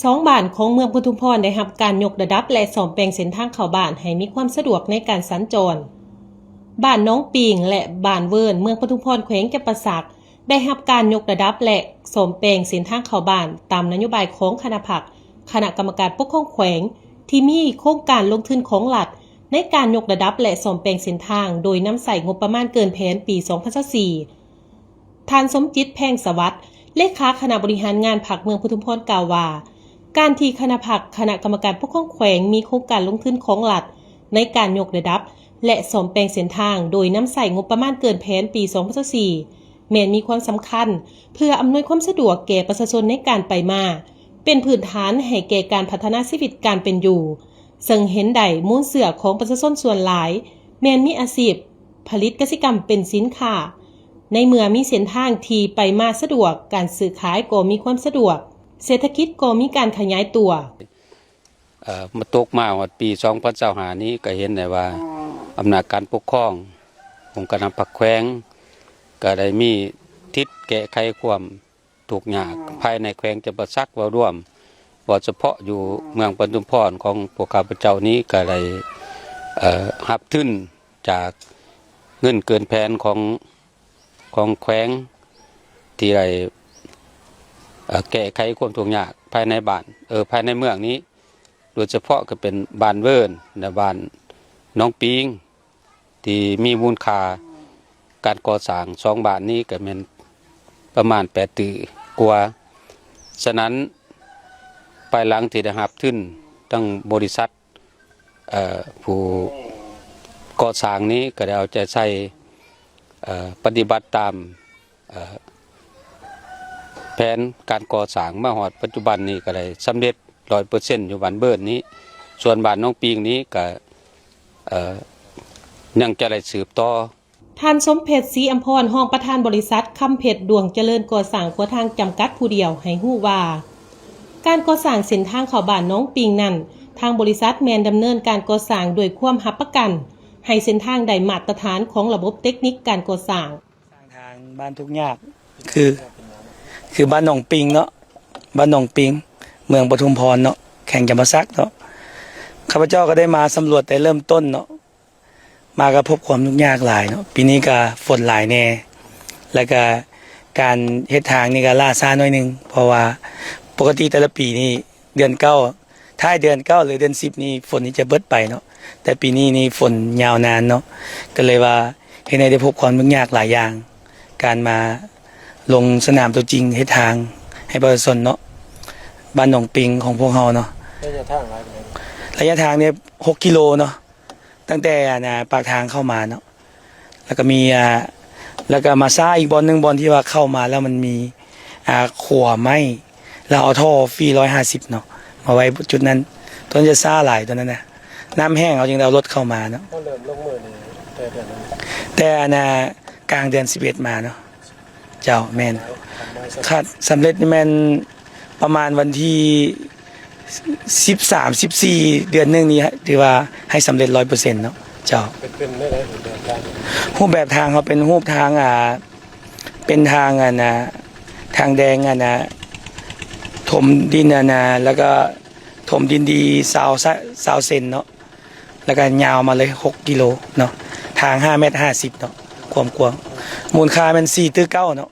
ສອງບ້ານຂອງເມືອງປະທຸມພອນໄດ້ຮັບການຍົກລະດັບ ແລະ ສ້ອມແປງເສັ້ນທາງເຂົ້າບ້ານໃຫ້ມີຄວາມສະດວກໃນການສັນຈອນ. ບ້ານໜອງປິງ ແລະ ບ້ານເວີນ ເມືອງປະທຸມພອນ ແຂວງຈຳປາສັກ ໄດ້ຮັບການຍົກລະດັບ ແລະ ສ້ອມແປງເສັ້ນທາງເຂົ້າບ້ານ ຕາມນະໂຍບາຍຂອງຄະນະພັກ, ຄະນະກຳມະການປົກຄອງແຂວງ ທີ່ມີໂຄງການລົງທຶນຂອງລັດ ໃນການຍົກລະດັບ ແລະ ສ້ອມແປງເສັ້ນທາງ ໂດຍນຳໃຊ້ງົບປະມານເກີນແຜນປີສອງພັນຊາວສີ່. ທ່ານ ສົມຈິດ ແພງສະຫວັດ ເລຂາຄະນະບໍລິຫານງານພັກເມືອງປະທຸມພອນ ກ່າວວ່າ ການທີ່ຄະນະພັກ, ຄະນະກຳມະການປົກຄອງແຂວງ ມີໂຄງການລົງທຶນຂອງລັດ ໃນການຍົກລະດັບ ແລະ ສ້ອມແປງເສັ້ນທາງ ໂດຍນຳໃຊ້ງົບປະມານເກີນແຜນປີສອງພັນຊາວສີ່ ແມ່ນມີຄວາມສຳຄັນ ເພື່ອອຳນວຍຄວາມສະດວກແກ່ປະຊາຊົນໃນການໄປມາ, ເປັນພື້ນຖານໃຫ້ແກ່ການພັດທະນາຊີວິດການເປັນຢູ່, ເຊິ່ງເຫັນໄດ້ມູນເຊື້ອຂອງປະຊາຊົນສ່ວນຫຼາຍ ແມ່ນມີອາຊີບ ຜະລິດກະສິກຳເປັນສິນຄ້າ. ໃນເມື່ອມີເສັ້ນທາງທີ່ໄປມາສະດວກ, ການຊື້ຂາຍກໍມີຄວາມສະດວກ, ເສດຖະກິດກໍມີການຂະຫຍາຍຕົວ. ເອີ ມາຕົກມາຮອດປີສອງພັນຊາວຫ້ານີ້ ກໍເຫັນໄດ້ວ່າ ອຳນາດການປົກຄອງ ອົງການນຳພັກແຂວງ ກໍໄດ້ມີທິດແກ້ໄຂຄວາມ ທຸກຍາກ ອືມ ພາຍໃນແຂວງຈຳປາສັກເວົ້າລວມ, ເວົ້າສະເພາະຢູ່ເມືອງປະທຸມພອນຂອງພວກຂ້າພະເຈົ້ານີ້ ກໍໄດ້ ເອີ ຮັບທຶນຈາກເງິນເກີນແຜນຂອງ ຂອງແຂວງ ທີ່ໄດ້ ເອີ ແກ້ໄຂຄວາມທຸກຍາກພາຍໃນບ້ານ ເອີ ພາຍໃນເມືອງນີ້ ໂດຍສະເພາະກໍເປັນບ້ານເວີນ ແລະ ບ້ານໜອງປິງ ທີ່ມີມູນຄ່າການກໍ່ສ້າງສອງບ້ານນີ້ກໍແມ່ນປະມານແປດຕື້ກວ່າ. ສະນັ້ນ ພາຍຫຼັງທີ່ໄດ້ຮັບທຶນ ທາງບໍລິສັດ ເອີ ຜູ້ກໍ່ສ້າງນີ້ກໍໄດ້ເອົາໃຈໃສ່ ເອີ ປະຕິບັດຕາມ ເອີ ແຜນການກໍ່ສ້າງມາຮອດປັດຈຸບັນນີ້ກໍໄດ້ສຳເລັດຮ້ອຍເປີເຊັນຢູ່ບ້ານເບີນນີ້, ສ່ວນບ້ານໜອງປິງນີ້ກໍ ເອີ ຍັງຈະໄດ້ສືບຕໍ່. ທ່ານ ສົມເພັດ ສີອຳພອນ ຮອງປະທານບໍລິສັດ ຄຳເພັດ ດວງຈະເລີນກໍ່ສ້າງຂົວທາງຈຳກັດຜູ້ດຽວ ໃຫ້ຮູ້ວ່າ ການກໍ່ສ້າງເສັ້ນທາງເຂົ້າບ້ານໜອງປິງນັ້ນ ທາງບໍລິສັດແມ່ນດຳເນີນການກໍ່ສ້າງດ້ວຍຄວາມຮັບປະກັນ ໃຫ້ເສັ້ນທາງໄດ້ມາດຕະຖານຂອງລະບົບເຕັກນິກການກໍ່ສ້າງ. ສ້າງທາງບ້ານທຸກຍາກ ຄື ຄືບ້ານໜອງປິງເນາະ, ບ້ານໜອງປິງ ເມືອງປະທຸມພອນເນາະ, ແຂວງຈຳປາສັກເນາະ. ຂ້າພະເຈົ້າກໍໄດ້ມາສຳຫຼວດແຕ່ເລີ່ມຕົ້ນເນາະ, ມາກໍພົບຄວາມທຸກຍາກຫຼາຍເນາະ. ປີນີ້ກໍຝົນຫຼາຍແດ່ ແລ້ວກໍການເຮັດທາງນີ້ກໍລ່າຊ້າໜ້ອຍໜຶ່ງ, ເພາະວ່າປົກກະຕິແຕ່ລະປີນີ້ ເດືອນເກົ້າ ທ້າຍເດືອນເກົ້າ ຫຼື ເດືອນສິບນີ້ ຝົນນີ້ຈະເບິດໄປເນາະ, ແຕ່ປີນີ້ນີ້ຝົນຍາວນານເນາະ, ກໍເລີຍວ່າເຮັດໃຫ້ໄດ້ພົບຄວາມຫຍຸ້ງຍາກຫຼາຍຢ່າງ, ການມາລົງສະໜາມຕົວຈິງເຮັດທາງໃຫ້ປະຊາຊົນເນາະ, ບ້ານໜອງປິງຂອງພວກເຮົາເນາະ. ໄລຍະທາງຫຼາຍປານໃດ? ໄລຍະທາງນີ້ຫົກກິໂລເນາະ, ຕັ້ງແຕ່ ອັນ ປາກທາງເຂົ້າມາເນາະ. ແລ້ວກໍມີ ອ່າ ແລ້ວກໍມາຊ້າອີກບ່ອນໜຶ່ງ, ບ່ອນທີ່ວ່າເຂົ້າມາແລ້ວມັນມີ ອ່າ ຂົວໄມ້ ແລ້ວເອົາທໍ່ຟຣີຮ້ອຍຫ້າສິບເນາະ ມາໄວ້ຈຸດນັ້ນ, ຕົວນັ້ນຈະຊ້າຫຼາຍ ຕົວນັ້ນນະ. ນ້ຳແຫ້ງເຮົາຈຶ່ງໄດ້ເອົາລົດເຂົ້າມາເນາະ. ເຮົາເລີ່ມລົງມືນີ້ແຕ່ເດືອນໃດ? ແຕ່ ອັນ ກາງເດືອນສິບເອັດມາເນາະ. ເຈົ້າ ແມ່ນ. ຄາດສຳເລັດນີ້ແມ່ນປະມານວັນທີສິບສາມ ສິບສີ່ ເດືອນໜຶ່ງນີ້ ຖືວ່າໃຫ້ສຳເລັດຮ້ອຍເປີເຊັນເນາະ. ເຈົ້າ. ເປັນ ເປັນແນວໃດຮູບແບບທາງ? ຮູບແບບທາງເຮົາເປັນຮູບທາງ ອ່າ ເປັນທາງ ອັນ ອ່າ ທາງແດງ ອັນ ອ່າ ຖົມດິນ ອັນ ອ່າ ແລ້ວກໍຖົມດິນດີຊາວ ຊາວເຊັນເນາະ. ແລ້ວກໍຍາວມາເລີຍຫົກກິໂລເນາະ, ທາງຫ້າແມັດຫ້າສິບເນາະ ຄວາມກວ້າງ, ມູນຄ່າແມ່ນສີ່ຕື້ເກົ້າເນາະ.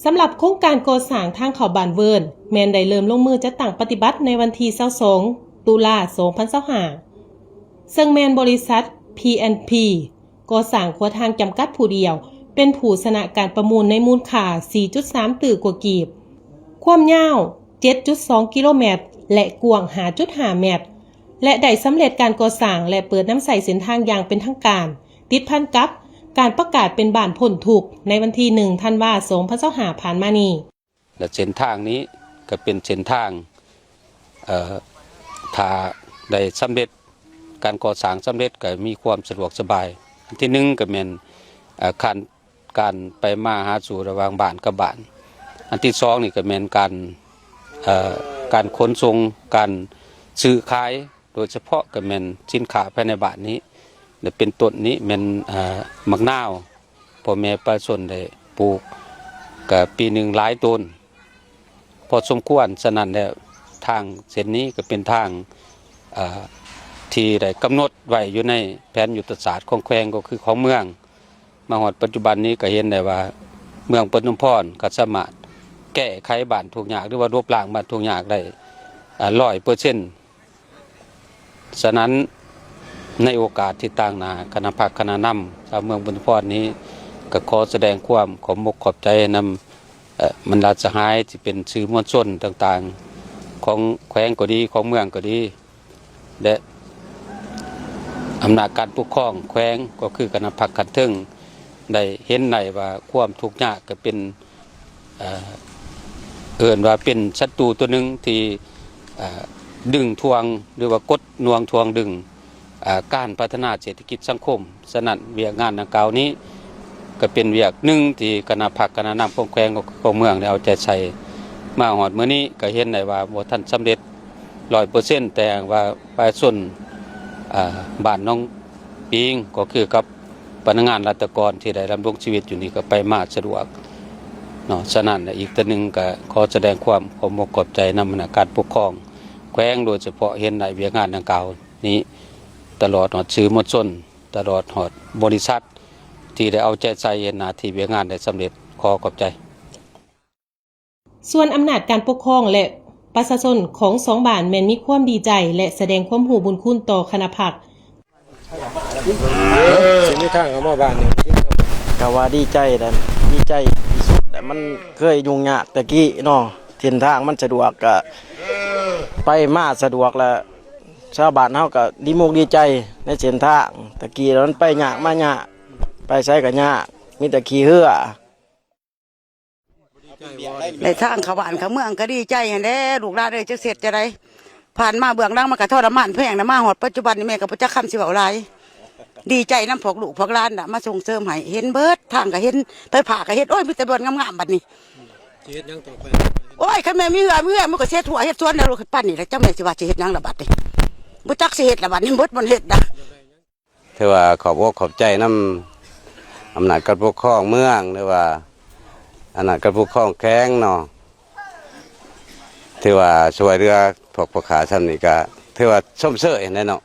ສຳລັບໂຄງການກໍ່ສ້າງທາງເຂົ້າບ້ານເວີນ ແມ່ນໄດ້ເລີ່ມລົງມືຈັດຕັ້ງປະຕິບັດໃນວັນທີຊາວສອງ ຕຸລາ ສອງພັນຊາວຫ້າ ເຊິ່ງແມ່ນບໍລິສັດ ພີ ແອນ ພີ ກໍ່ສ້າງຂົວທາງຈຳກັດຜູ້ດຽວ ເປັນຜູ້ຊະນະການປະມູນໃນມູນຄ່າ ສີ່ຈຸດສາມຕື້ກວ່າກີບ, ຄວາມຍາວ ເຈັດຈຸດສອງກິໂລແມັດ ແລະ ກວ້າງ ຫ້າຈຸດຫ້າແມັດ ແລະ ໄດ້ສຳເລັດການກໍ່ສ້າງ ແລະ ເປີດນຳໃຊ້ເສັ້ນທາງຢ່າງເປັນທາງການ, ຕິດພັນກັບການປະກາດເປັນບ້ານພົ້ນທຸກໃນວັນທີໜຶ່ງ ທັນວາ ສອງພັນຊາວຫ້າ ຜ່ານມານີ້. ແລະ ເສັ້ນທາງນີ້ກໍເປັນເສັ້ນທາງ ເອີ ຖ້າໄດ້ສຳເລັດ ການກໍ່ສ້າງສຳເລັດ ກໍມີຄວາມສະດວກສະບາຍ. ອັນທີໜຶ່ງກໍແມ່ນ ເອີ ການ ການໄປມາຫາສູ່ລະຫວ່າງບ້ານກັບບ້ານ. ອັນທີສອງນີ້ກໍແມ່ນການ ເອີ ການຂົນສົ່ງ, ການຊື້ຂາຍ, ໂດຍສະເພາະກໍແມ່ນສິນຄ້າພາຍໃນບ້ານນີ້ ແລະ ເປັນຕົ້ນນີ້ແມ່ນ ເອີ ໝາກນາວ ພໍ່ແມ່ປະຊາຊົນໄດ້ປູກ ກໍປີໜຶ່ງຫຼາຍໂຕນ. ພໍສົມຄວນ. ສະນັ້ນແລ້ວ ທາງເສັ້ນນີ້ກໍເປັນທາງ ເອີ ທີ່ໄດ້ກຳນົດໄວ້ຢູ່ໃນແຜນຍຸດທະສາດຂອງແຂວງ ກໍຄືຂອງເມືອງ. ມາຮອດປັດຈຸບັນນີ້ກໍເຫັນໄດ້ວ່າ ເມືອງປະທຸມພອນກໍສາມາດແກ້ໄຂບ້ານທຸກຍາກ ຫຼືວ່າລົບລ້າງບ້ານທຸກຍາກໄດ້ ອາ ຮ້ອຍເປີເຊັນ. ສະນັ້ນ ໃນໂອກາດທີ່ຕາງໜ້າຄະນະພັກຄະນະນຳຊາວເມືອງປະທຸມພອນນີ້ ກໍຂໍສະແດງຄວາມຂອບອົກຂອບໃຈນຳ ເອີ ບັນດາສະຫາຍທີ່ເປັນສື່ມວນຊົນຕ່າງໆ ຂອງແຂວງກໍດີ ຂອງເມືອງກໍດີ ແລະ ອຳນາດການປົກຄອງແຂວງ ກໍຄືຄະນະພັກຂັ້ນເທິງ ໄດ້ເຫັນໄດ້ວ່າຄວາມທຸກຍາກກໍເປັນ ເອີ ເອີ້ນວ່າເປັນສັດຕູຕົວໜຶ່ງທີ່ ເອີ ດຶງຖ່ວງ ຫຼືວ່າກົດໜ່ວງຖ່ວງດຶງ ເອີ ການພັດທະນາເສດຖະກິດສັງຄົມ. ສະນັ້ນ ວຽກງານດັ່ງກ່າວນີ້ ກໍເປັນວຽກໜຶ່ງທີ່ຄະນະພັກຄະນະນຳຂອງແຂວງ ຂອງເມືອງໄດ້ເອົາໃຈໃສ່. ມາຮອດມື້ນີ້ກໍເຫັນໄດ້ວ່າບໍ່ທັນສຳເລັດຮ້ອຍເປີເຊັນ ແຕ່ວ່າປະຊາຊົນ ເອີ ບ້ານໜອງປິງ ກໍຄືກັບ ພະນັກງານລັດຖະກອນທີ່ໄດ້ດຳລົງຊີວິດຢູ່ນີ້ກໍໄປມາສະດວກເນາະ. ສະນັ້ນ ແລະ ອີກເທື່ອໜຶ່ງກໍຂໍສະແດງຄວາມຂອບອົກຂອບໃຈນຳຄະນະການປົກຄອງແຂວງ ໂດຍສະເພາະເຫັນໄດ້ວຽກງານດັ່ງກ່າວນີ້ ຕະຫຼອດຮອດສື່ມວນຊົນ ຕະຫຼອດຮອດບໍລິສັດ ທີ່ໄດ້ເອົາໃຈໃສ່ເຮັດໜ້າທີ່ວຽກງານໄດ້ສຳເລັດ. ຂໍຂອບໃຈ. ສ່ວນອຳນາດການປົກຄອງ ແລະ ປະຊາຊົນຂອງສອງບ້ານແມ່ນມີຄວາມດີໃຈ ແລະ ສະແດງຄວາມຮູ້ບຸນຄຸນຕໍ່ຄະນະພັກ. ຊິມີທາງເຂົ້າມາບ້ານນີ້ ກໍວ່າດີໃຈແຫຼະ ດີໃຈທີ່ສຸດແຫຼະ. ມັນເຄີຍຫຍຸ້ງຍາກແຕ່ກີ້ເນາະ ເສັ້ນທາງມັນສະດວກ ກໍໄປມາສະດວກ ແລະ ຊາວບ້ານເຮົາກໍດີມຸກດີໃຈໃນເສັ້ນທາງ. ແຕ່ກີ້ມັນໄປຍາກມາຍາກ ໄປໃສກໍຍາກ ມີແຕ່ຂີ່ເຮືອ. ໄດ້ທາງເຂົ້າບ້ານເຂົ້າເມືອງກໍດີໃຈຫັ້ນແຫຼະ ລູກຫຼານເອີຍ. ຈັກຊິເຮັດຈັ່ງໃດ ຜ່ານມາເບື້ອງຫຼັງມັນກໍທໍລະມານແພງນະ ມາຮອດປັດຈຸບັນນີ້ແມ່ກໍບໍ່ຈັກຄຳຊິເວົ້າຫຼາຍ. ດີໃຈນຳພວກລູກພວກຫຼານນະ ມາສົ່ງເສີມໃຫ້ ເຫັນເບິດ ທາງກໍເຫັນ ໄຟຟ້າກໍເຫັນ. ໂອ້ຍ ມີແຕ່ບ່ອນງາມໆບັດນີ້ ຊິເຮັດຫຍັງຕໍ່ໄປ? ໂອ້ຍ ຄັນແມ່ນມີເຮືອ ມີເຮືອ ມັນກໍເຮັດຮົ້ວເຮັດສວນແລ້ວ ເຮັດປານນີ້ລະ ຈັກແມ່ນຊິວ່າຊິເຮັດຫຍັງລະບັດນີ້ ບໍ່ຈັກຊິເຮັດລະບັດນີ້ ເບິດບ່ອນເຮັດນະ. ຖືວ່າຂອບອົກຂອບໃຈນຳອຳນາດການປົກຄອງເມືອງ ຫຼືວ່າອຳນາດການປົກຄອງແຂວງເນາະ ທີ່ວ່າຊ່ວຍເຫຼືອພວກພໍ່ຄ້າຊ່ຳນີ້ ກໍຖືວ່າຊົມເຊີຍຫັ້ນແຫຼະເນາະ.